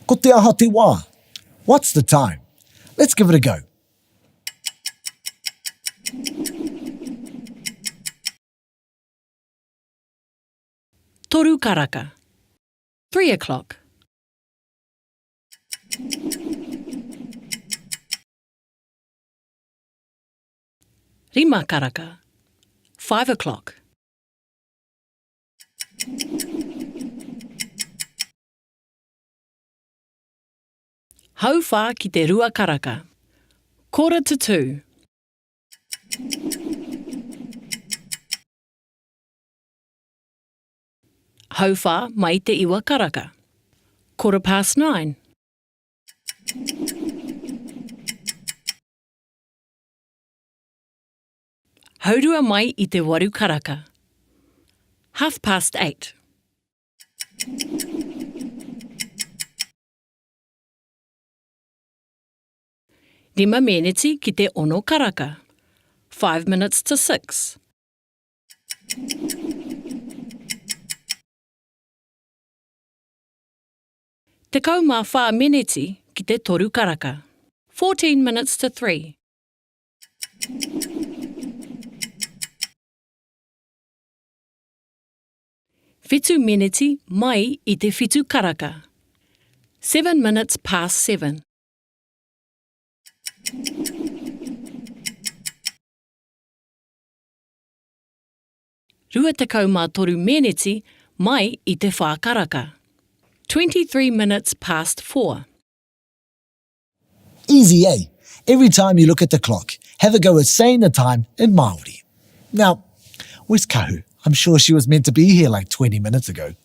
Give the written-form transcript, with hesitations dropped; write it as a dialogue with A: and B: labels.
A: Ko te aha te wā? What's the time? Let's give it a go.
B: Toru karaka. 3 o'clock. Rima karaka. 5 o'clock. Hauwhā ki te rua karaka. Quarter to two. Hauwhā mai te iwa karaka. Quarter past nine. Haurua mai i te waru karaka. Half past eight. Rima meneti ki te ono karaka. Five minutes to six. 14 meneti ki te toru karaka. 14 minutes to three. Whitu meneti mai i te whitu karaka. Seven minutes past seven. 23 meneti mai i te whā karaka. 23 minutes past four.
A: Easy, eh? Every time you look at the clock, have a go at saying the time in Māori. Now, where's Kahu? I'm sure she was meant to be here like 20 minutes ago.